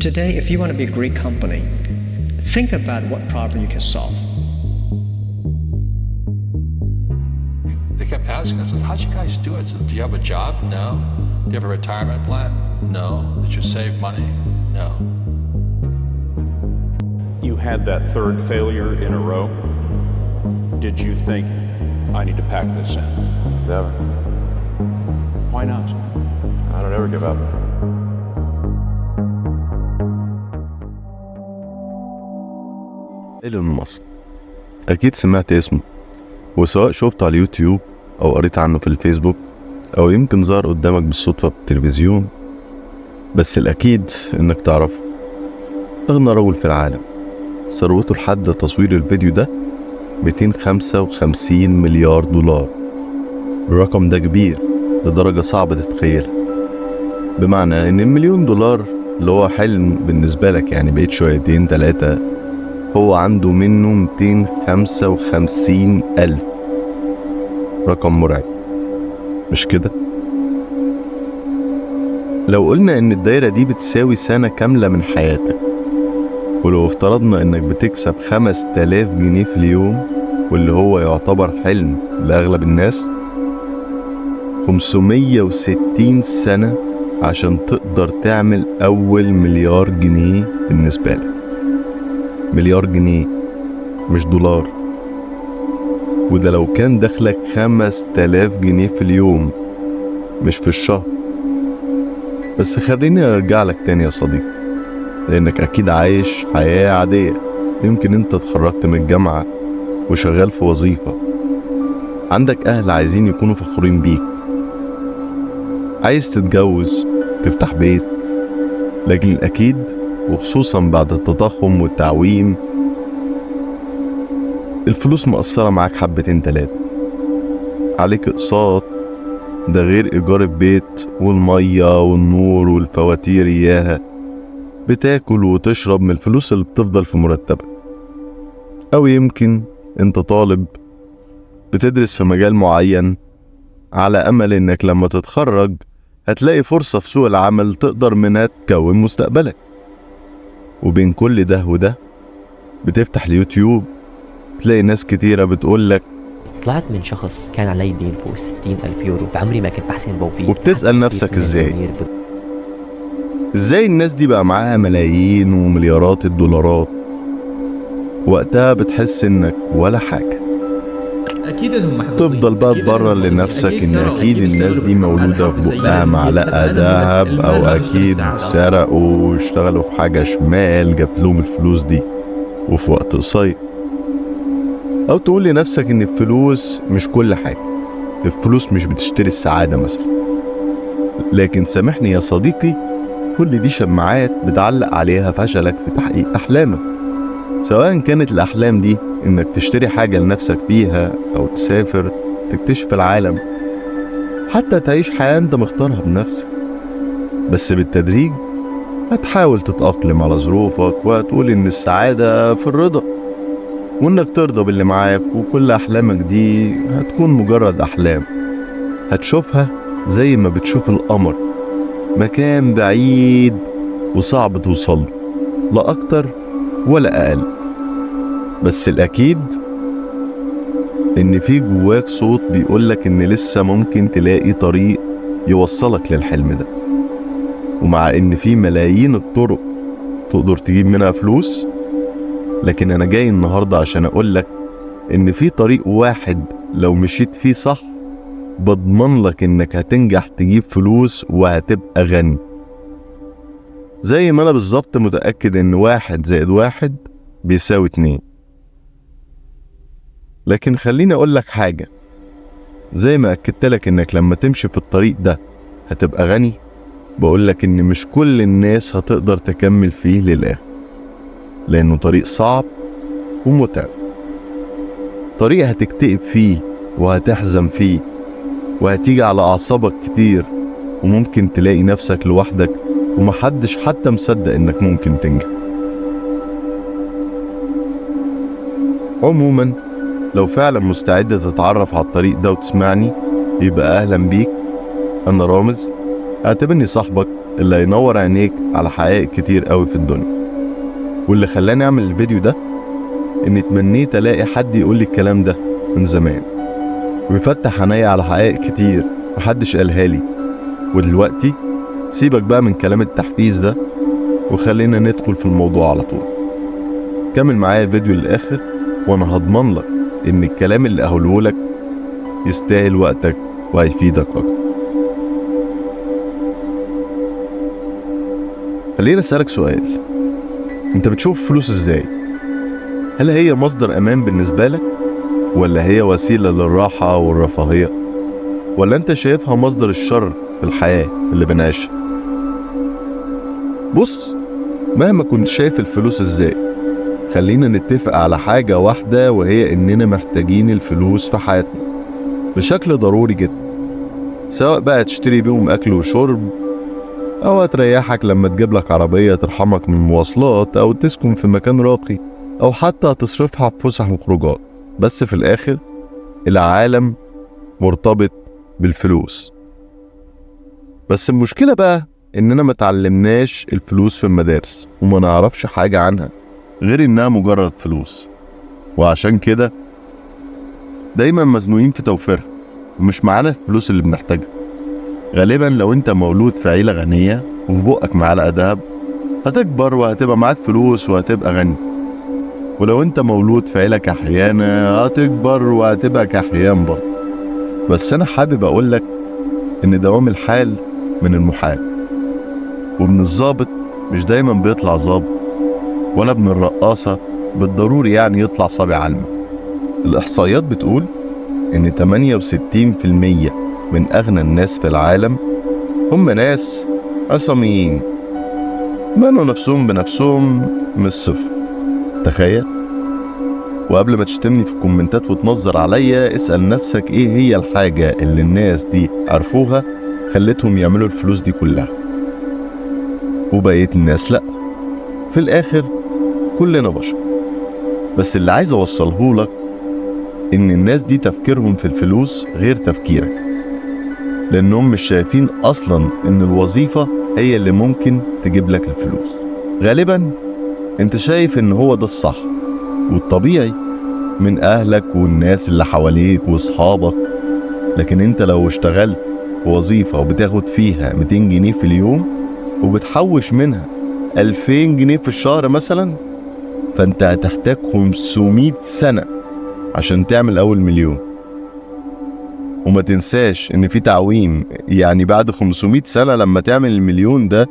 Today, if you want to be a great company, think about what problem you can solve. They kept asking us, how'd you guys do it? Do you have a job? No. Do you have a retirement plan? No. Did you save money? No. You had that third failure in a row. Did you think, I need to pack this in? Never. Why not? I don't ever give up. إيلون ماسك أكيد سمعت اسمه، وسواء شفته على اليوتيوب أو قريت عنه في الفيسبوك أو يمكن ظهر قدامك بالصدفة في التلفزيون، بس الأكيد إنك تعرفه. أغنى رجل في العالم، ثروته لحد تصوير الفيديو ده 255 مليار دولار. الرقم ده كبير لدرجة صعبة تتخيلها، بمعنى إن المليون دولار اللي هو حلم بالنسبة لك يعني بقيت شويتين تلاتة، هو عنده منه 255 ألف. رقم مرعب مش كده؟ لو قلنا إن الدايرة دي بتساوي سنة كاملة من حياتك، ولو افترضنا إنك بتكسب 5000 جنيه في اليوم واللي هو يعتبر حلم لأغلب الناس، 560 سنة عشان تقدر تعمل أول مليار جنيه بالنسبة لك. مليار جنيه مش دولار. وده لو كان دخلك 5000 جنيه في اليوم مش في الشهر. بس خليني ارجع لك تاني يا صديقي، لانك اكيد عايش حياة عادية. يمكن انت اتخرجت من الجامعة وشغال في وظيفة، عندك اهل عايزين يكونوا فخورين بيك، عايز تتجوز تفتح بيت، لكن الاكيد وخصوصا بعد التضخم والتعويم الفلوس مقصرة معاك حبتين تلاتة، عليك اقساط، ده غير ايجار البيت والمية والنور والفواتير اياها، بتاكل وتشرب من الفلوس اللي بتفضل في مرتبك. او يمكن انت طالب بتدرس في مجال معين على امل انك لما تتخرج هتلاقي فرصة في سوق العمل تقدر منها تكون مستقبلك. وبين كل ده وده بتفتح اليوتيوب تلاقي ناس كتيرة بتقولك طلعت من شخص كان علي دين فوق 60,000 يورو، بعمري ما كنت بحسن بوفيه. وبتسأل نفسك ازاي الناس دي بقى معاها ملايين ومليارات الدولارات؟ وقتها بتحس انك ولا حاجة. اكيد انهم محظوظين. تفضل بقى تبرر لنفسك ان اكيد الناس دي مولودة في بقها معلقة ذهب، او اكيد سرقوا واشتغلوا في حاجة شمال جابت لهم الفلوس دي وفي وقت قصير. او تقول لنفسك ان الفلوس مش كل حاجة، الفلوس مش بتشتري السعادة مثلا. لكن سامحني يا صديقي، كل دي شماعات بتعلق عليها فشلك في تحقيق احلامك، سواء كانت الأحلام دي إنك تشتري حاجة لنفسك فيها، أو تسافر تكتشف العالم، حتى تعيش حياة أنت مختارها بنفسك. بس بالتدريج هتحاول تتأقلم على ظروفك، وهتقول إن السعادة في الرضا، وإنك ترضى باللي معاك، وكل أحلامك دي هتكون مجرد أحلام هتشوفها زي ما بتشوف القمر، مكان بعيد وصعب توصله، لا أكتر ولا أقل. بس الأكيد إن في جواك صوت بيقولك إن لسه ممكن تلاقي طريق يوصلك للحلم ده. ومع إن في ملايين الطرق تقدر تجيب منها فلوس، لكن أنا جاي النهاردة عشان أقولك إن في طريق واحد لو مشيت فيه صح بضمن لك إنك هتنجح تجيب فلوس وهتبقى غني. زي ما أنا بالظبط متأكد إن 1 زائد 1 بيساوي 2. لكن خليني أقولك حاجة، زي ما أكدتلك إنك لما تمشي في الطريق ده هتبقى غني، بقولك إن مش كل الناس هتقدر تكمل فيه للآخر، لأنه طريق صعب ومتعب، طريق هتكتئب فيه وهتحزن فيه وهتيجي على أعصابك كتير، وممكن تلاقي نفسك لوحدك ومحدش حتى مصدق إنك ممكن تنجح. عموما لو فعلا مستعد تتعرف على الطريق ده وتسمعني، يبقى أهلا بيك. أنا رامز، اعتبرني صاحبك اللي هينور عينيك على حقائق كتير قوي في الدنيا. واللي خلاني اعمل الفيديو ده اني تمنيت الاقي حد يقول لي الكلام ده من زمان ويفتح عينيا على حقائق كتير محدش قالها لي. ودلوقتي سيبك بقى من كلام التحفيز ده وخلينا ندخل في الموضوع على طول. كمل معايا الفيديو للآخر وانا هضمن لك ان الكلام اللي اقوله لك يستاهل وقتك وهيفيدك اكتر. خليني اسألك سؤال، انت بتشوف فلوس ازاي؟ هل هي مصدر امان بالنسبة لك؟ ولا هي وسيلة للراحة والرفاهية؟ ولا انت شايفها مصدر الشر في الحياة اللي بنعيشها؟ بص، مهما كنت شايف الفلوس ازاي، خلينا نتفق على حاجة واحدة، وهي اننا محتاجين الفلوس في حياتنا بشكل ضروري جدا، سواء بقى تشتري بيهم اكل وشرب، او هتريحك لما تجيب لك عربية ترحمك من المواصلات، او تسكن في مكان راقي، او حتى هتصرفها في فسح وخروجات. بس في الاخر العالم مرتبط بالفلوس. بس المشكلة بقى اننا ما تعلمناش الفلوس في المدارس وما نعرفش حاجة عنها غير انها مجرد فلوس، وعشان كده دايما مزنوقين في توفيرها ومش معانا الفلوس اللي بنحتاجها. غالبا لو انت مولود في عيلة غنية وفي بقك معلقة دهب هتكبر وهتبقى معاك فلوس وهتبقى غني، ولو انت مولود في عيلة كحيانة هتكبر وهتبقى كحيان برضه. بس انا حابب اقولك ان دوام الحال من المحال، ومن الظابط مش دايما بيطلع ظابط، ولا ابن الرقاصة بالضروري يعني يطلع صبي علمة. الإحصائيات بتقول إن 68% من أغنى الناس في العالم هم ناس عصاميين بنوا نفسهم بنفسهم من الصفر. تخيل. وقبل ما تشتمني في الكومنتات وتنظر عليا، اسأل نفسك إيه هي الحاجة اللي الناس دي عرفوها خلتهم يعملوا الفلوس دي كلها وبقية الناس لأ. في الآخر كلنا بشر، بس اللي عايز أوصله لك إن الناس دي تفكيرهم في الفلوس غير تفكيرك، لأنهم مش شايفين أصلاً إن الوظيفة هي اللي ممكن تجيب لك الفلوس. غالباً أنت شايف إن هو ده الصح والطبيعي من أهلك والناس اللي حواليك وأصحابك، لكن أنت لو اشتغلت في وظيفة وبتاخد فيها 200 جنيه في اليوم وبتحوش منها 2000 جنيه في الشهر مثلا، فانت هتحتاج 500 سنة عشان تعمل أول مليون. وما تنساش إن في تعويم، يعني بعد 500 سنة لما تعمل المليون ده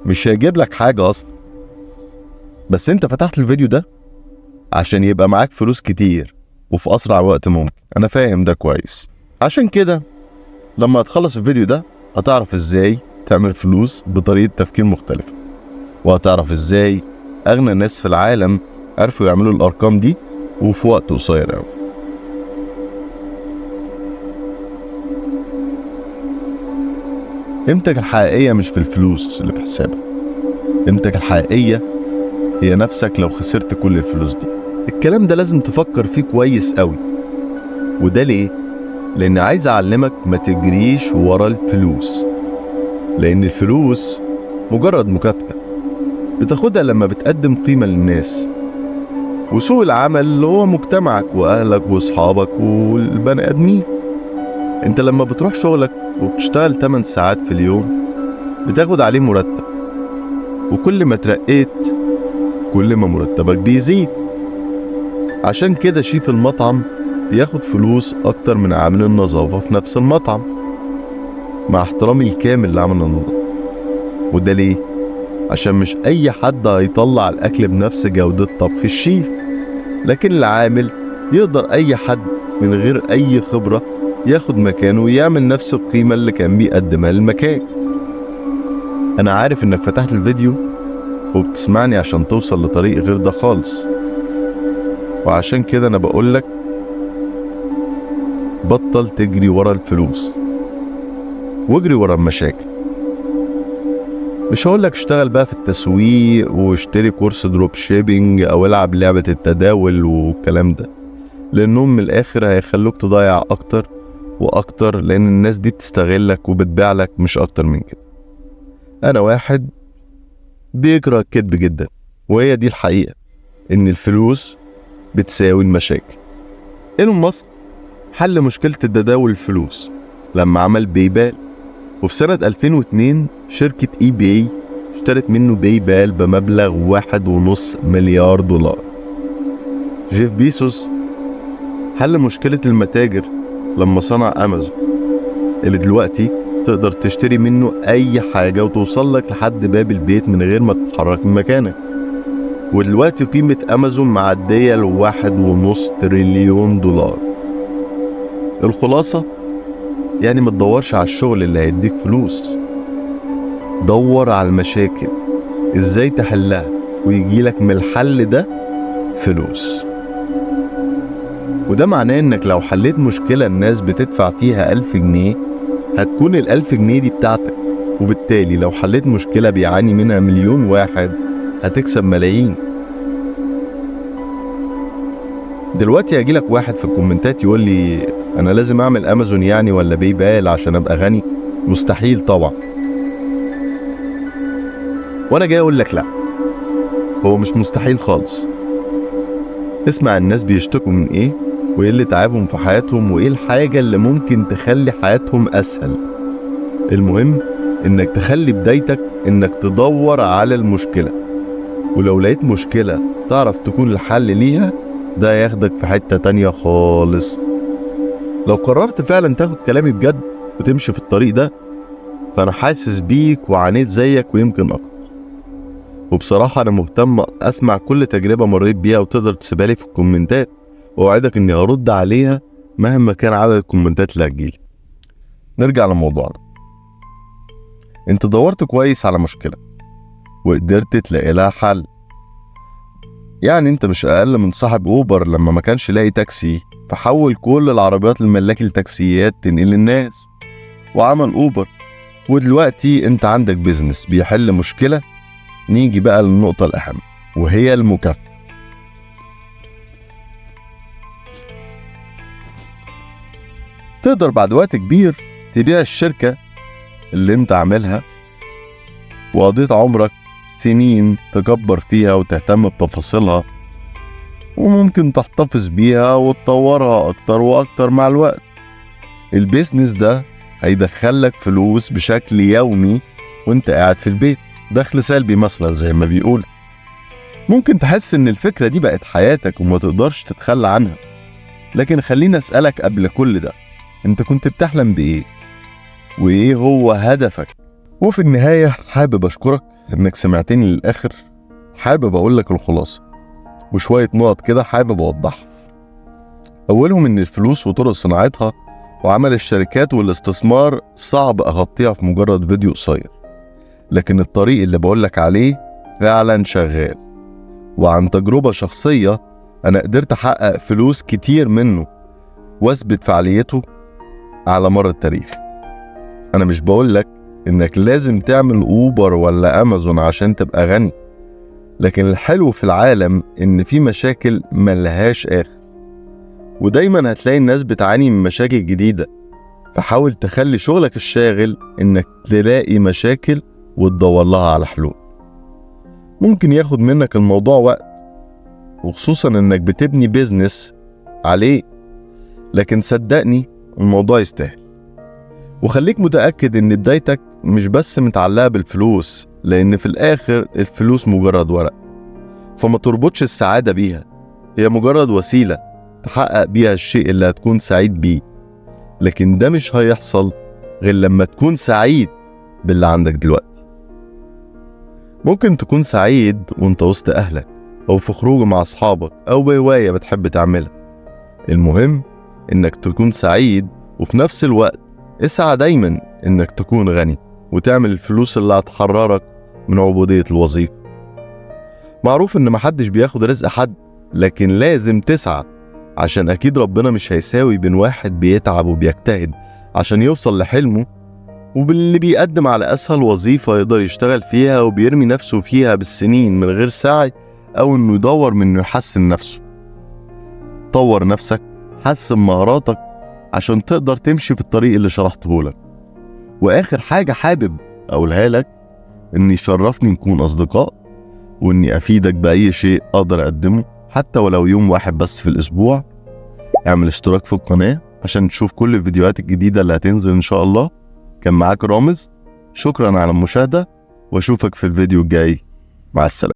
مش هيجيب لك حاجة أصلا. بس أنت فتحت الفيديو ده عشان يبقى معاك فلوس كتير وفي أسرع وقت ممكن، أنا فاهم ده كويس. عشان كده لما هتخلص الفيديو ده هتعرف إزاي تعمل فلوس بطريقة تفكير مختلفة، وهتعرف ازاي اغنى الناس في العالم عرفوا يعملوا الارقام دي وفي وقت قصير قوي. قيمتك الحقيقية مش في الفلوس اللي في حسابك، قيمتك الحقيقية هي نفسك لو خسرت كل الفلوس دي. الكلام ده لازم تفكر فيه كويس قوي. وده ليه؟ لان عايز اعلمك ما تجريش ورا الفلوس، لان الفلوس مجرد مكافأة بتاخدها لما بتقدم قيمة للناس، وسوق العمل اللي هو مجتمعك وأهلك وأصحابك والبني آدمين. أنت لما بتروح شغلك وبتشتغل 8 ساعات في اليوم بتاخد عليه مرتب، وكل ما ترقيت كل ما مرتبك بيزيد. عشان كده شيف المطعم بياخد فلوس أكتر من عامل النظافة في نفس المطعم، مع احترامي الكامل لعامل النظافة. وده ليه؟ عشان مش أي حد هيطلع الأكل بنفس جودة طبخ الشيف، لكن العامل يقدر أي حد من غير أي خبرة ياخد مكانه ويعمل نفس القيمة اللي كان بيقدمها للمكان. أنا عارف إنك فتحت الفيديو وبتسمعني عشان توصل لطريق غير ده خالص، وعشان كده أنا بقولك بطل تجري ورا الفلوس واجري ورا المشاكل. مش هقولك اشتغل بقى في التسويق واشتري كورس drop shipping او العب لعبة التداول والكلام ده، لانهم من الاخر هيخلوك تضيع اكتر واكتر، لان الناس دي بتستغلك وبتبيع لك مش اكتر من كده. أنا واحد بيكره الكذب جدا، وهي دي الحقيقة، إن الفلوس بتساوي المشاكل. إيلون ماسك حل مشكلة التداول الفلوس لما عمل PayPal، وفي سنة 2002 شركة eBay اشترت منه PayPal بمبلغ 1.5 مليار دولار. جيف بيسوس حل مشكلة المتاجر لما صنع أمازون، اللي دلوقتي تقدر تشتري منه أي حاجة وتوصل لك لحد باب البيت من غير ما تتحرك من مكانك. ودلوقتي قيمة أمازون معدية ل1.5 تريليون دولار. الخلاصة يعني ما تدورش على الشغل اللي هيديك فلوس، دور على المشاكل ازاي تحلها ويجيلك من الحل ده فلوس. وده معناه انك لو حليت مشكلة الناس بتدفع فيها 1000 جنيه هتكون 1000 جنيه دي بتاعتك، وبالتالي لو حليت مشكلة بيعاني منها 1,000,000 واحد هتكسب ملايين. دلوقتي هيجيلك واحد في الكومنتات يقول لي انا لازم اعمل امازون يعني ولا PayPal عشان ابقى غني؟ مستحيل طبعا. وانا جاي اقول لك لا، هو مش مستحيل خالص. اسمع الناس بيشتكوا من ايه، وايه اللي تعبهم في حياتهم، وايه الحاجة اللي ممكن تخلي حياتهم اسهل. المهم انك تخلي بدايتك انك تدور على المشكلة، ولو لقيت مشكلة تعرف تكون الحل ليها، ده ياخدك في حتة تانية خالص. لو قررت فعلا تاخد كلامي بجد وتمشي في الطريق ده، فانا حاسس بيك وعانيت زيك ويمكن اكتر. وبصراحة انا مهتم اسمع كل تجربة مريت بيها، وتقدر تسيبها لي في الكومنتات، واوعدك اني هرد عليها مهما كان عدد الكومنتات اللي هتجيلي. نرجع لموضوعنا. انت دورت كويس على مشكلة وقدرت تلاقي لها حل. يعني انت مش اقل من صاحب اوبر لما ما كانش لاقي تاكسي فحول كل العربيات الملاكي لتاكسيات تنقل الناس وعمل اوبر. ودلوقتي انت عندك business بيحل مشكلة. نيجي بقى للنقطة الأهم وهي المكافأة. تقدر بعد وقت كبير تبيع الشركة اللي انت عاملها وقضيت عمرك سنين تكبر فيها وتهتم بتفاصيلها، وممكن تحتفظ بيها وتطورها أكتر وأكتر مع الوقت. ال business ده هيدخلك فلوس بشكل يومي وانت قاعد في البيت، دخل سلبي مثلا زي ما بيقول. ممكن تحس ان الفكرة دي بقت حياتك وما تقدرش تتخلى عنها، لكن خليني أسألك قبل كل ده، انت كنت بتحلم بإيه؟ وإيه هو هدفك؟ وفي النهاية حابب أشكرك إنك سمعتني للآخر. حابب أقولك الخلاصة وشوية نقط كده حابب أوضحها. أولهم إن الفلوس وطرق صناعتها وعمل الشركات والاستثمار صعب أغطيها في مجرد فيديو قصير، لكن الطريق اللي بقولك عليه فعلا شغال، وعن تجربة شخصية أنا قدرت أحقق فلوس كتير منه وأثبت فعاليته على مر التاريخ. أنا مش بقولك إنك لازم تعمل أوبر ولا أمازون عشان تبقى غني، لكن الحلو في العالم إن في مشاكل ملهاش آخر، ودايما هتلاقي الناس بتعاني من مشاكل جديدة. فحاول تخلي شغلك الشاغل إنك تلاقي مشاكل وتدور لها على حلول. ممكن ياخد منك الموضوع وقت، وخصوصا إنك بتبني بيزنس عليه، لكن صدقني الموضوع يستاهل. وخليك متأكد إن بدايتك مش بس متعلقة بالفلوس، لأن في الآخر الفلوس مجرد ورق، فما تربطش السعادة بيها، هي مجرد وسيلة تحقق بيها الشيء اللي هتكون سعيد بيه، لكن ده مش هيحصل غير لما تكون سعيد باللي عندك دلوقتي. ممكن تكون سعيد وانت وسط أهلك، أو في خروج مع أصحابك، أو بهواية بتحب تعملها. المهم إنك تكون سعيد، وفي نفس الوقت اسعى دايما إنك تكون غني وتعمل الفلوس اللي هتحررك من عبودية الوظيفة. معروف إن محدش بياخد رزق حد، لكن لازم تسعى، عشان أكيد ربنا مش هيساوي بين واحد بيتعب وبيجتهد عشان يوصل لحلمه، وباللي بيقدم على أسهل وظيفة يقدر يشتغل فيها وبيرمي نفسه فيها بالسنين من غير سعي، أو إنه يدور من إنه يحسن نفسه. طور نفسك، حسن مهاراتك عشان تقدر تمشي في الطريق اللي شرحته لك. وآخر حاجة حابب أقولها لك، إن يشرفني نكون أصدقاء، وإني أفيدك بأي شيء أقدر أقدمه حتى ولو يوم واحد بس في الأسبوع. اعمل اشتراك في القناة عشان تشوف كل الفيديوهات الجديدة اللي هتنزل إن شاء الله. كان معاك رامز، شكرا على المشاهدة، وأشوفك في الفيديو الجاي. مع السلامة.